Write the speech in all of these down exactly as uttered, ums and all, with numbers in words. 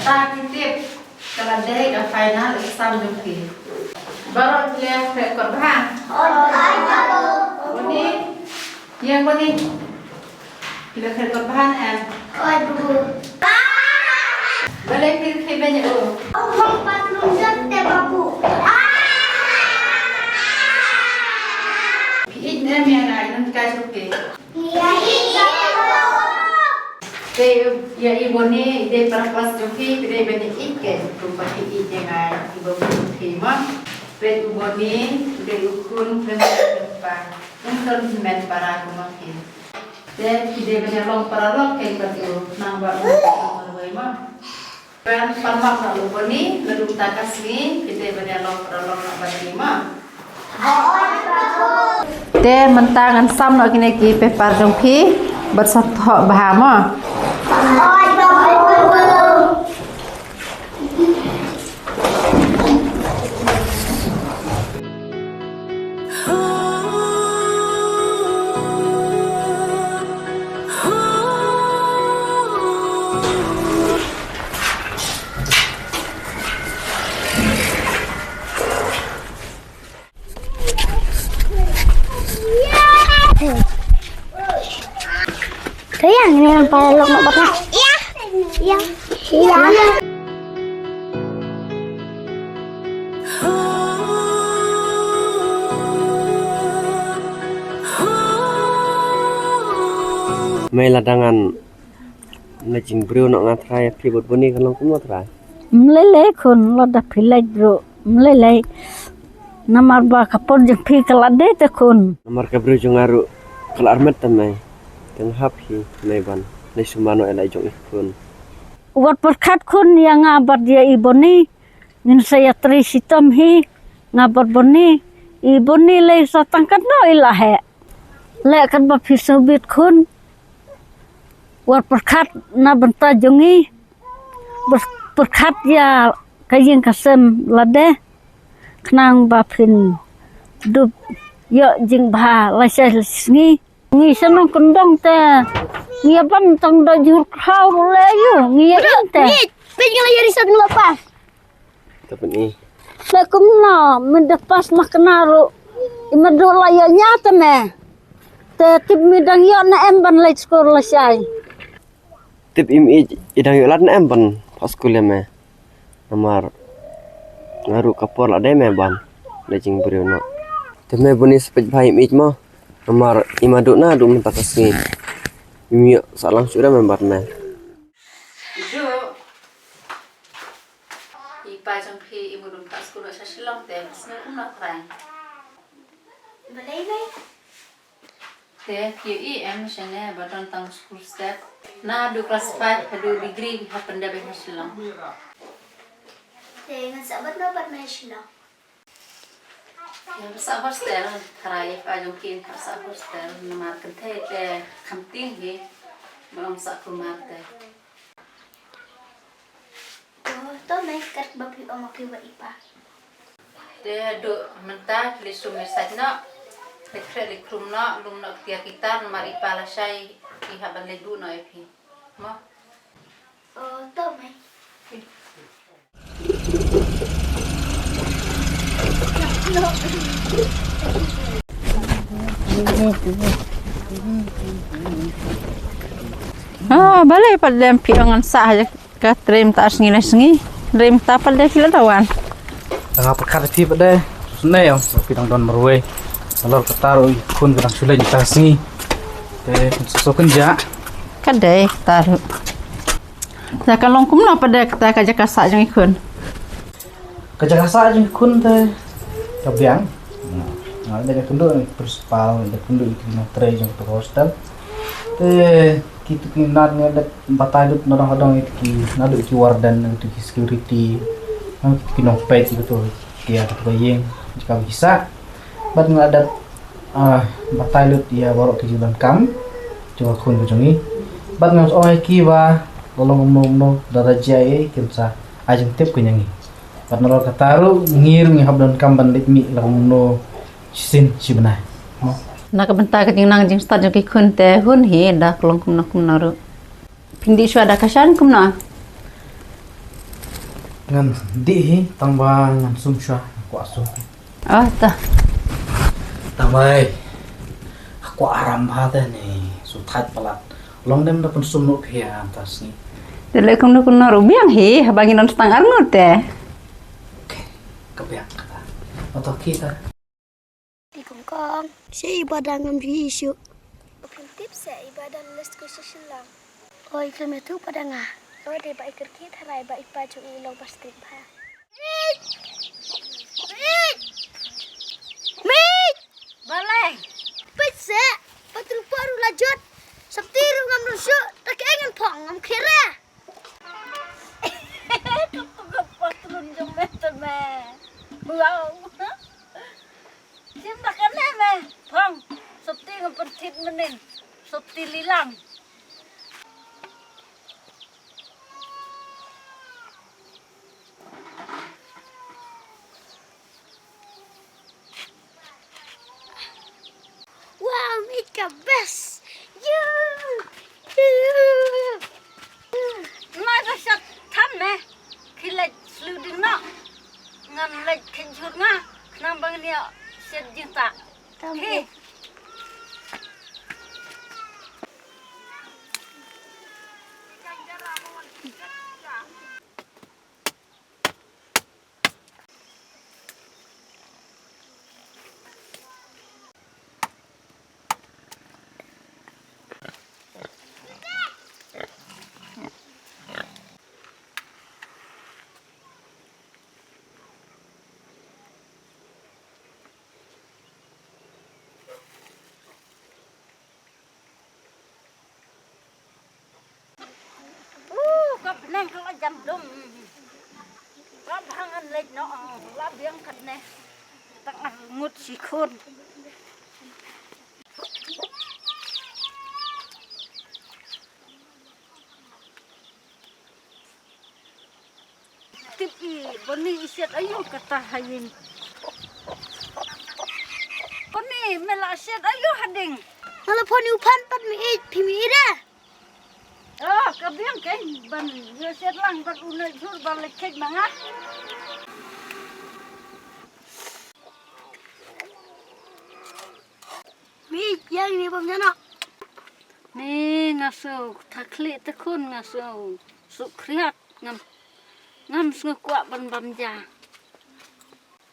Ta ki tip ka la dei ka final exam jong phi. Baroh phi la khreh kot bha? Boni, ïeng Boni. Phi la khreh kot bha ne em? Balei phi khreh beiñ ïa u? Phi ïeit ne em ïa nga, ïa nong ka jong phi? Te ïa i Boni i dei para klas jong phi, phi dei ban ïeit keiñ kumba phi ïeit ïa nga i Boni jong phi mo. Peit u Boni u dei u khun khlem ïa khlem kpa, um don hynmen para kum ma phi. Te phi dei ban ïalong paralok keiñ bad u, khnang ba um don marwei mo. Ban pan map na u Boni, naduh mynta ka sngi phi dei ban ïalong paralok na bad i mo. Te mynta ngan sam noh kine ki paper jong phi bad sa thoh bha mo. Kaya ngene yang paralok nak buat nak. Iya. Iya. Iya. Mei lada ngan leit jingbriew noh nga trai, phi bad Boni kan long kumno trai? Mlei lei khun, lada phi leit ruh mlei lei. Namar ba ka por jong phi ka la dei te khun. Namar ka briew jong nga ruh ka la armet te mei. Te nga hap hi mei ban leit sumar noh ïa la jong i khun. Wat pyrkhat khun ïa nga bad ïa i Boni. Ngin sa ïatrei shitom hi nga bad Boni. I Boni lei sa tang katno i la heh. Leh katba phi sngewbit khun. Wat pyrkhat na bynta jong ngi. Bad pyrkhat ïa ka ïing ka sem lade. Khnang ba phin dup ïoh jingbha lashai lashisngi. Ngi shnong kyndong te ngi ïa ban tang da jur khaw ruh leh ïa ngi ïa im te. Ngi peit ngi la ïa research ngi la pass. Te pyn-i. Leh kumno mynta pass ma kane ruh. I Madu la ïa nia te me. Te tip mi dang ïoh ne em ban leit skul lashai. Tip im i, i dang ïoh lad ne em ban phah skul ïa me. Namar nga ruh ka por la dei me ban leit jingbriew noh. Te me Boni sa peit bha im ïeit mo. Namar i Madu naduh mynta ka sngi im ïoh sah lang shuh re me bad me. Idu, i pa jong phi i Madu phah skul noh sha Shillong te sngew kumno trai? Balei mei? Te phi ïohi em shane ba don tang school step. Naduh class five haduh degree ki hap pyndep ha Shillong. Te ngan sa bat no bat mei Shillong. Hap sa hostel, trai pa jong ki hap sa hostel namar kynthei te kham tieng hi. Ba ong sa kumar te. To, to mei kat ba phi ong ki wa i pa. Te duh mynta phi leit sum leit sait noh. Leit khreh leit khrum noh, lum noh ki tiar ki tar namar i pa lashai i hap ban leit buh noh ïa phi. Mo? O, to mei. Ah, balei pat dem phi ong ngan sah ha ka trei mynta ar sngi lai sngi. Trei mynta pat de phi la dawan. Nga pyrkhat phi pat de. Sngewbha ong phi dang don marwei. Nalor kata ruh i khun ka dang shu leit mynta sngi. Te khun sa so kynja. Ka dei kata ruh. Te ka long kumno pat de kata ka jaka sah jong i khun? Ka jaka sah jong i khun te ka biang. Nga dei ka kynduh principal, dei ka kynduh ïa ki nongtrei jong ka hostel. Te kitu ki nat nga dei batai lut na dong hadong ïa ki naduh ki warden, ïa ki security, ïa ki nongpeit ïa kitu ki ïa kitu ka ïing jaka ba ki sah. Bad nga dei, ah, batai lut ïa baroh ki jingdonkam jong ka khun ka jong ngi. Bad nga ong ïa ki ba lada long kumno kumno lada jia ei ei kin sa ai jingtip kynja ngi. Bad nalor kata ruh ngi ruh ngi hap donkam ban leit mih la kumno shisien shi bnai. Na ka bynta ka jingnang jingstad jong ki khun te hun hi da ka long kumno kumno ruh. Phin dih shuwa da ka shan kumno? Ngan dih hi, tang ba ngan sum shuwa, kwah sum. Oh, ta. Tang ba, kwah aram bha te ne, sum thait palat. Long dem da pynsum noh phi ïa ta sngi. Te leh kumno kumno ruh biang hi, haba ngin don tang arngut te. Okay, ka biang kata. Oto kita. Ti kong kong. Sha i ba dang ngam ju issue. Phin tip sha i ba dang list ko sha shillong. Oi, khlem ïathuh pat da nga. O dei ba i kyrkieh tharai ba i pa jong i long ba strict bha. Mei! Balei? Peit seh, patru paru la jot. Sapti ruh ngam rung shuh, ta ka ngan phong ngam khera. Ka patron jong me te me. Wow. Sim ba kane me. Phong. Sopti ngam pynthit mynnin. Sopti lilang. Wow, mei ka best. Yu! Yu! Ma da shat tham me. Ki leit slu ding no. Ngan leit khin jhur nga. Khnang ba ngin ïa shet jingtah. Tam. Ki. Uh, ka bneng ka la jan dum. Ka bha ngan leit noh, la biang katne. Tang ngut shi khun. Tip i, bani i shet aïu kata ha ïing. Bani me la shet aïu ha ding. Nga la phone u Phan pat me ïeit, phi me ïeit re. Oh, ka biang kein ban ïa shet lang bad u Naitjhur ba leit kheit ma nga. Mi, ïa ine bam ïa noh. Ni nga shu tha khlieh te khun, nga shu shu khriat, ngam, ngam sngewkwah ban bam ja.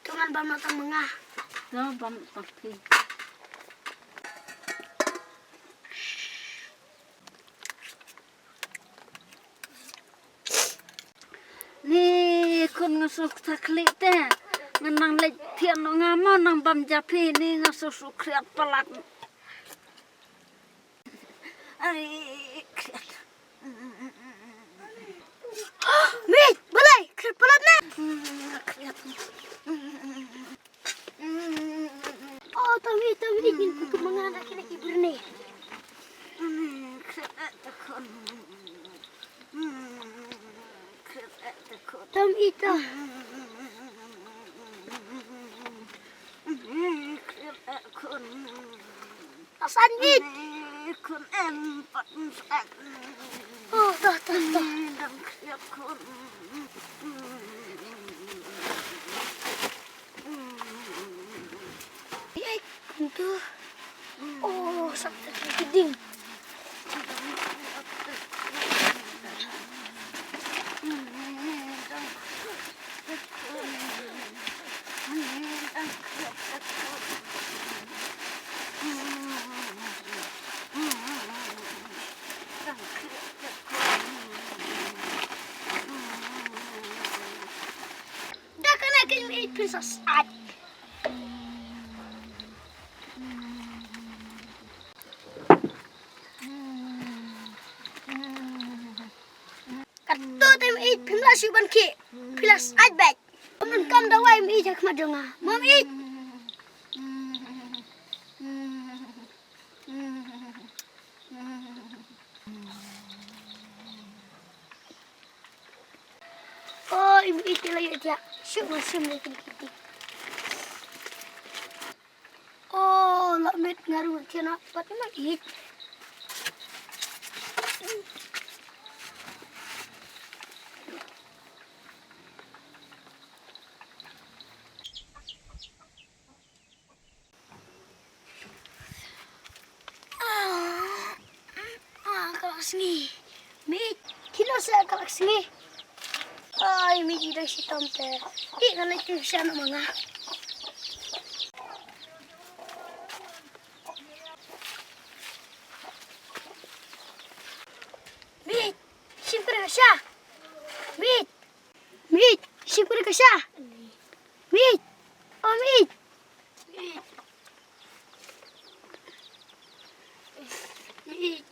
To ngan bam noh tang ma nga. To bam tang phi. Ni khun nga shu tha khlieh te. Ngan nang leit thiah noh nga mo nang bam ja phi, ni nga shu shu khriat palat. Ai, khriat. Mei, balei khriat palat ne? Khriat. Oh, tam i, tam i, ngin kut ma nga na kine ki brunei. Tam i, tam. Asan i. Oh, ta, ta, ta. Yai, kuntu. Oh, sakit ding. Da kane ka ïing i princess ai. Katto te ïing i phim lah shuh ban khih. Phi lah sait beit. Ym don kam dawai ïing i ha khmat jong nga. Mom i. Oh, ïing i te la ïa dia. Shuh ma shim le kin kiti. Oh, la met nga ruh thiah na pat ma i. Sngi. Miej, kino sa ka lak sngi. Ai, miej i dang shitom te. I ngan leit pynshai na ma nga. Miej, shim kren ka sha. Miej. Miej, shim kren ka sha. Miej. O miej. Miej. Miej.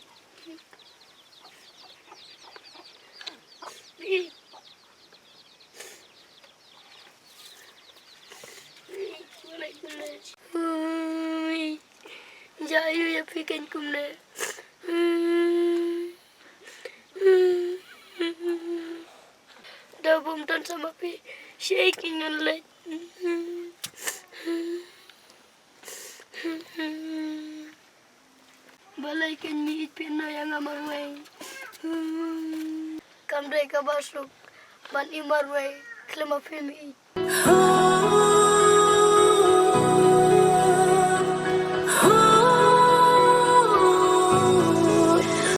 Ui, ja ïa phi kein kumne. Da bym don sa ma phi, shaei kein ngan leit. Balei kein miej phi ïehnoh ïa nga marwei. Kam dei kaba suk ban i marwei khlem ma phi miej.